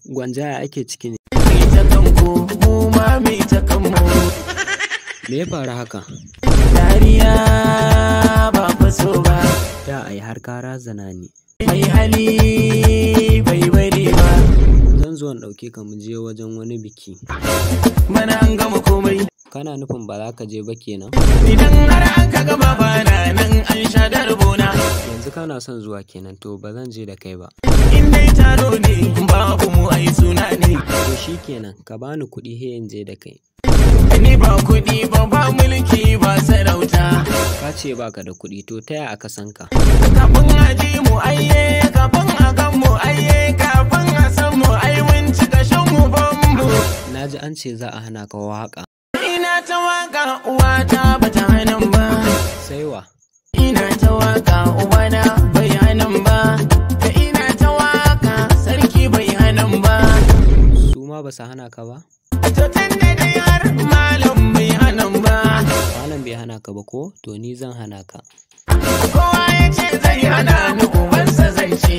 Gwanja ya ake ciki ne? Ta kanku, mu ma mu ta kanmu. Me ya faru haka? Dariya ba faso ba. Da ai har ka razana ni. Mai hali bai bari ba. Zan zo in ɗauke ka mu je wajen wani biki. Mana an gama komai. Kana nufin ba za ka je ba kenan? Idan har an ka gama bana nan an sha darbona. Yanzu kana son zuwa kenan, to ba zan je da kai ba. In dai taro ne babu mu ai suna ne. To shikenan, ka bani kuɗi he in je da kai. Ni ba kuɗi ba, ba mulki ba sarauta. Ka ce baka da kuɗi, to taya aka san ka? Kafin a ji mu aiye, kafin a gan mu aiye, kafin a san mu ai mun cika shan mu bambu. Na ji an ce za a hana ka waƙa. Ina ta waka uwata bata hanan ba. Sai wa? Ina ta waka ubana bai hanan ba. Ka ina ta waka sarki bai hanan ba. Su ma ba su hana ka ba? To tunda dai har malam bai hanan ba. Malam bai hana ka ba ko? To ni zan hana ka. Kowa ya ce zai hana ni ubansa zai ce.